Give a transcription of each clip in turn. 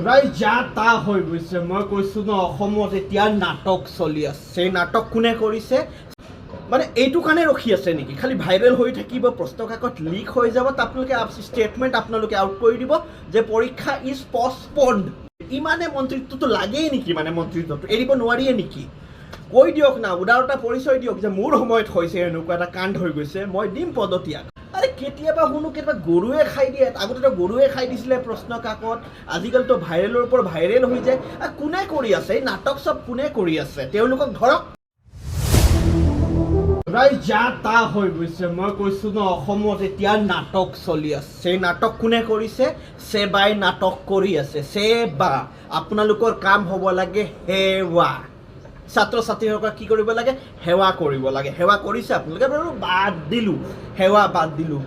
ৰাইজ, যা তা হৈ গৈছে। মই কৈছো ন, অসমত এতিয়া নাটক চলি আছে। এই নাটক কোনে কৰিছে? মানে এইটো কাৰণে ৰখি আছে নেকি? খালি ভাইৰেল হৈ থাকিব, প্ৰশ্ন কাকত লিক হৈ যাব, তাত আপোনালোকে ষ্টেটমেণ্ট আপোনালোকে আউট কৰি দিব যে পৰীক্ষা is পষ্টপণ্ড। ইমানে মন্ত্ৰিত্বটো লাগেই নেকি? মানে মন্ত্ৰিত্বটো এৰিব নোৱাৰিয়ে নেকি? কৈ দিয়ক না, উদাৰতা পৰিচয় দিয়ক যে মোৰ সময়ত হৈছে, এনেকুৱা এটা কাণ্ড হৈ গৈছে, মই দিম পদত্যাগ। আৰে, কেতিয়াবা শুনো কেতিয়াবা গৰুৱে খাই দিয়ে। আগতেতো গৰুৱে খাই দিছিলে প্ৰশ্ন কাকত, আজিকালিতো ভাইৰেলৰ ওপৰত ভাইৰেল হৈ যায়। আ, কোনে কৰি আছে এই নাটক চব? কোনে কৰি আছে? তেওঁলোকক ধৰক। ৰাইজ, যা তা হৈ গৈছে। মই কৈছো ন, অসমত এতিয়া নাটক চলি আছে। এই নাটক কোনে কৰিছে? সেৱাই নাটক কৰি আছে। সেৱা, আপোনালোকৰ কাম হ'ব লাগে সেৱা। ছাত্ৰ ছাত্ৰীসকলক কি কৰিব লাগে? সেৱা কৰিব লাগে। সেৱা কৰিছে আপোনালোকে? বাৰু, বাদ দিলোঁ, সেৱা বাদ দিলোঁ।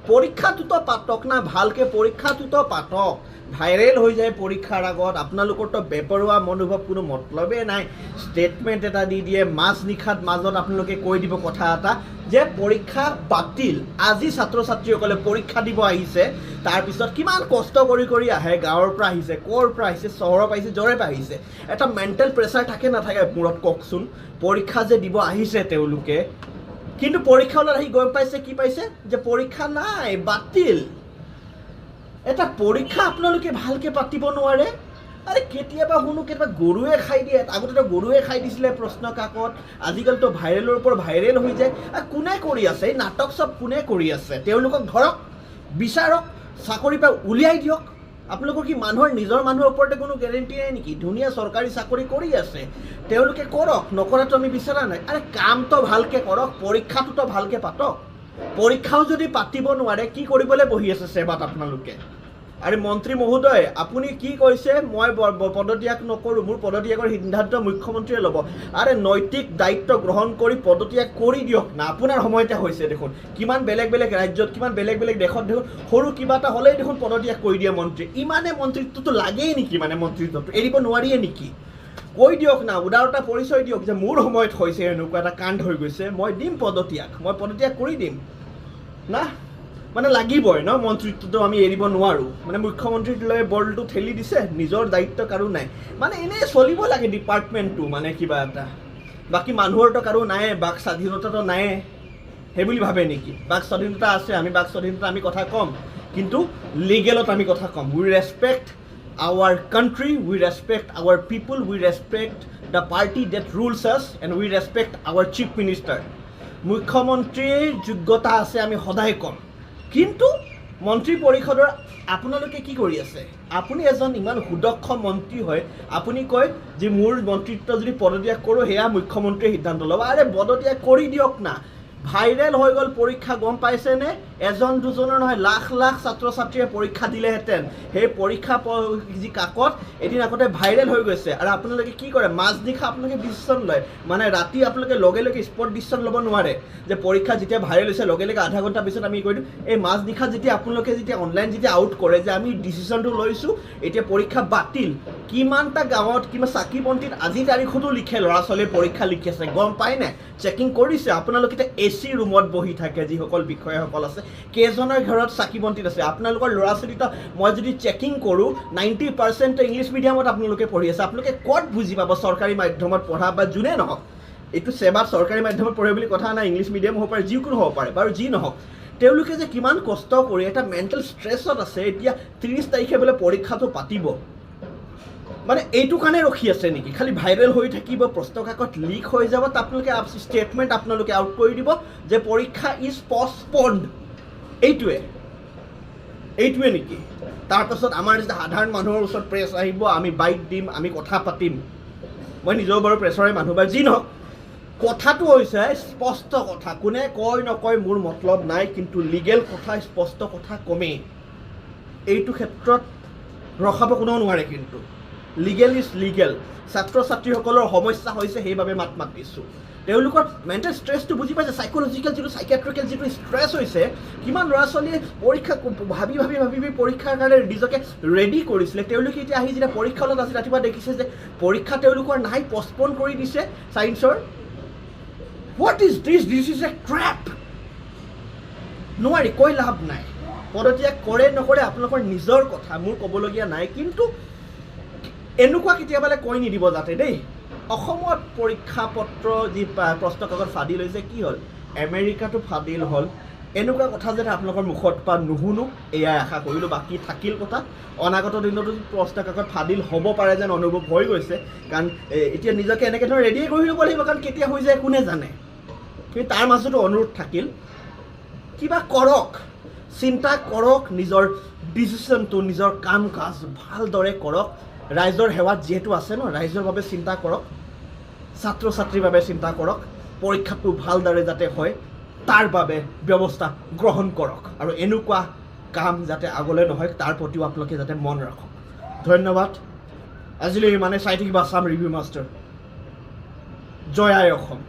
পৰীক্ষাটোতো পাতক না ভালকে, পৰীক্ষাটোতো পাতক। ভাইৰেল হৈ যায় পৰীক্ষাৰ আগত। আপোনালোকৰতো বেপৰোৱা মনোভাৱ, কোনো মতলবেই নাই। ষ্টেটমেণ্ট এটা দি দিয়ে মাজ নিশাত, মাজত আপোনালোকে কৈ দিব কথা এটা যে পৰীক্ষা বাতিল। আজি ছাত্ৰ ছাত্ৰীসকলে পৰীক্ষা দিব আহিছে, তাৰপিছত কিমান কষ্ট কৰি কৰি আহে, গাঁৱৰ পৰা আহিছে, ক'ৰ পৰা আহিছে, চহৰৰ পৰা আহিছে, য'ৰে পৰা আহিছে। এটা মেণ্টেল প্ৰেছাৰ থাকে নাথাকে মূৰত, কওকচোন? পৰীক্ষা যে দিব আহিছে তেওঁলোকে, কিন্তু পৰীক্ষা হলত আহি গম পাইছে, কি পাইছে যে পৰীক্ষা নাই, বাতিল। এটা পৰীক্ষা আপোনালোকে ভালকে পাতিব নোৱাৰে? আৰে, কেতিয়াবা শুনো কেতিয়াবা গৰুৱে খাই দিয়ে। আগতেতো গৰুৱে খাই দিছিলে প্ৰশ্ন কাকত, আজিকালিতো ভাইৰেলৰ ওপৰত ভাইৰেল হৈ যায়। আ, কোনে কৰি আছে এই নাটক চব? কোনে কৰি আছে? তেওঁলোকক ধৰক, বিচাৰক, চাকৰিৰ পৰা উলিয়াই দিয়ক। আপোনালোকৰ কি মানুহৰ, নিজৰ মানুহৰ ওপৰতে কোনো গেৰেণ্টি নাই নেকি? ধুনীয়া চৰকাৰী চাকৰি কৰি আছে তেওঁলোকে, কৰক, নকৰাটো আমি বিচৰা নাই। আৰে, কামটো ভালকে কৰক, পৰীক্ষাটোতো ভালকে পাতক। পৰীক্ষাও যদি পাতিব নোৱাৰে, কি কৰিবলৈ বহি আছে সেৱাত আপোনালোকে? আৰে মন্ত্ৰী মহোদয়, আপুনি কি কৈছে? মই পদত্যাগ নকৰোঁ, মোৰ পদত্যাগৰ সিদ্ধান্ত মুখ্যমন্ত্ৰীয়ে ল'ব। আৰে, নৈতিক দায়িত্ব গ্ৰহণ কৰি পদত্যাগ কৰি দিয়ক না। আপোনাৰ সময়তে হৈছে দেখোন। কিমান বেলেগ বেলেগ ৰাজ্যত, কিমান বেলেগ বেলেগ দেশত দেখোন সৰু কিবা এটা হ'লেই দেখোন পদত্যাগ কৰি দিয়ে মন্ত্ৰী। ইমানে মন্ত্ৰিত্বটো লাগেই নেকি? মানে মন্ত্ৰিত্বটো এৰিব নোৱাৰিয়ে নেকি? কৈ দিয়ক না, উদাৰতা পৰিচয় দিয়ক যে মোৰ সময়ত হৈছে, এনেকুৱা এটা কাণ্ড হৈ গৈছে, মই দিম পদত্যাগ, মই পদত্যাগ কৰি দিম। না, মানে লাগিবই ন মন্ত্ৰিত্বটো, আমি এৰিব নোৱাৰোঁ। মানে মুখ্যমন্ত্ৰীলৈ বলটো ঠেলি দিছে, নিজৰ দায়িত্ব কাৰো নাই। মানে এনেই চলিব লাগে ডিপাৰ্টমেণ্টটো, মানে কিবা এটা। বাকী মানুহৰতো কাৰো নাই, বাক স্বাধীনতাটো নাই সেই বুলি ভাবে নেকি? বাক স্বাধীনতা আছে, আমি বাক স্বাধীনতা, আমি কথা ক'ম, কিন্তু লিগেলত আমি কথা ক'ম। We respect our country, we respect our people, we respect the party that rules us and we respect our chief minister. মুখ্যমন্ত্ৰীৰ যোগ্যতা আছে, আমি সদায় ক'ম। কিন্তু মন্ত্ৰী পৰিষদৰ আপোনালোকে কি কৰি আছে? আপুনি এজন ইমান সুদক্ষ মন্ত্ৰী হয়, আপুনি কয় যে মোৰ মন্ত্ৰিত্ব যদি পদত্যাগ কৰোঁ, সেয়া মুখ্যমন্ত্ৰীয়ে সিদ্ধান্ত ল'ব। আৰে, পদত্যাগ কৰি দিয়ক না। ভাইৰেল হৈ গ'ল পৰীক্ষা, গম পাইছেনে? এজন দুজনৰ নহয়, লাখ লাখ ছাত্ৰ ছাত্ৰীয়ে পৰীক্ষা দিলেহেঁতেন। সেই পৰীক্ষা যি কাকত এদিন আগতে ভাইৰেল হৈ গৈছে আৰু আপোনালোকে কি কৰে? মাজনিশা আপোনালোকে ডিচিশ্যন লয়। মানে ৰাতি আপোনালোকে লগে লগে স্পট ডিচিশ্যন ল'ব নোৱাৰে যে পৰীক্ষা যেতিয়া ভাইৰেল হৈছে, লগে লগে আধা ঘণ্টা পিছত আমি কৰি দিওঁ। এই মাজনিশা যেতিয়া আপোনালোকে যেতিয়া অনলাইন যেতিয়া আউট কৰে যে আমি ডিচিশ্যনটো লৈছোঁ, এতিয়া পৰীক্ষা বাতিল, কিমানটা গাঁৱত, কিমান চাকি বন্তিত আজিৰ তাৰিখতো লিখে, ল'ৰা ছোৱালীয়ে পৰীক্ষা লিখি আছে, গম পায় নাই? চেকিং কৰিছে আপোনালোকে? এতিয়া এ চি ৰুমত বহি থাকে যিসকল বিষয়াসকল আছে, কেইজনৰ ঘৰত চাকি বন্তিত আছে? আপোনালোকৰ ল'ৰা ছোৱালীটো মই যদি চেকিং কৰোঁ, 90% ইংলিছ মিডিয়ামত আপোনালোকে পঢ়ি আছে। আপোনালোকে ক'ত বুজি পাব? চৰকাৰী মাধ্যমত পঢ়া বা যোনে নহওক, এইটো সেৱাত চৰকাৰী মাধ্যমত পঢ়ে বুলি কথা নাই, ইংলিছ মিডিয়াম হ'ব পাৰে, যিকোনো হ'ব পাৰে। বাৰু যি নহওক, তেওঁলোকে যে কিমান কষ্ট কৰি এটা মেণ্টেল ষ্ট্ৰেছত আছে। এতিয়া 30 তাৰিখে বোলে পৰীক্ষাটো পাতিব। মানে এইটো কাৰণে ৰখি আছে নেকি? খালি ভাইৰেল হৈ থাকিব, প্ৰশ্ন কাকত লিক হৈ যাব, তাত আপোনালোকে ষ্টেটমেণ্ট আপোনালোকে আউট কৰি দিব যে পৰীক্ষা is পষ্টপণ্ড। এইটোৱে এইটোৱে নেকি? তাৰপাছত আমাৰ যেতিয়া সাধাৰণ মানুহৰ ওচৰত প্ৰেছ আহিব, আমি বাইট দিম, আমি কথা পাতিম। মই নিজেও বাৰু প্ৰেছৰে মানুহ। বা যি নহওক, কথাটো হৈছে স্পষ্ট কথা। কোনে কয় নকয় মোৰ মতলব নাই, কিন্তু লিগেল কথা, স্পষ্ট কথা কমেই। এইটো ক্ষেত্ৰত ৰখাব কোনেও নোৱাৰে, কিন্তু লিগেল is legal. ছাত্ৰ ছাত্ৰীসকলৰ সমস্যা হৈছে, সেইবাবে মাত মাতিছোঁ। তেওঁলোকৰ মেণ্টেল ষ্ট্ৰেছটো বুজি পাইছে? চাইক'লজিকেল যিটো, চাইকেট্ৰিকেল যিটো ষ্ট্ৰেছ হৈছে, কিমান ল'ৰা ছোৱালীয়ে পৰীক্ষা ভাবি ভাবি ভাবি ভাবি পৰীক্ষাৰ কাৰণে নিজকে ৰেডি কৰিছিলে। তেওঁলোকে এতিয়া আহি যেতিয়া পৰীক্ষা হলত আজি ৰাতিপুৱা দেখিছে যে পৰীক্ষা তেওঁলোকৰ নাই, পষ্টপন কৰি দিছে ছায়েন্সৰ। What is this? This is a trap. নোৱাৰি, কৈ লাভ নাই। পদত্যাগ কৰে নকৰে আপোনালোকৰ নিজৰ কথা, মোৰ ক'বলগীয়া নাই। কিন্তু এনেকুৱা কেতিয়াবালে কৈ নিদিব যাতে দেই। অসমত পৰীক্ষা পত্ৰ যি প্ৰশ্ন কাকত ফাদিল হৈছে, কি হ'ল, আমেৰিকাতো ফাদিল হ'ল, এনেকুৱা কথা যাতে আপোনালোকৰ মুখত পৰা নুশুনো, এয়াই আশা কৰিলোঁ। বাকী থাকিল কথা, অনাগত দিনতো প্ৰশ্ন কাকত ফাদিল হ'ব পাৰে যেন অনুভৱ হৈ গৈছে। কাৰণ এতিয়া নিজকে এনেকৈ ধৰণে ৰেডিয়ে কৰি ল'ব লাগিব, কাৰণ কেতিয়া হৈ যায় কোনে জানে। কিন্তু তাৰ মাজতো অনুৰোধ থাকিল, কিবা কৰক, চিন্তা কৰক, নিজৰ ডিচিশ্যনটো, নিজৰ কাম কাজ ভালদৰে কৰক। ৰাইজৰ সেৱাত যিহেতু আছে ন, ৰাইজৰ বাবে চিন্তা কৰক, ছাত্ৰ ছাত্ৰীৰ বাবে চিন্তা কৰক, পৰীক্ষাটো ভালদৰে যাতে হয় তাৰ বাবে ব্যৱস্থা গ্ৰহণ কৰক, আৰু এনেকুৱা কাম যাতে আগলৈ নহয় তাৰ প্ৰতিও আপোনালোকে যাতে মন ৰাখক। ধন্যবাদ। আজিলৈ ইমানে। চাই থাকিবা আছাম ৰিভিউ মাষ্টাৰ। জয় আই অসম।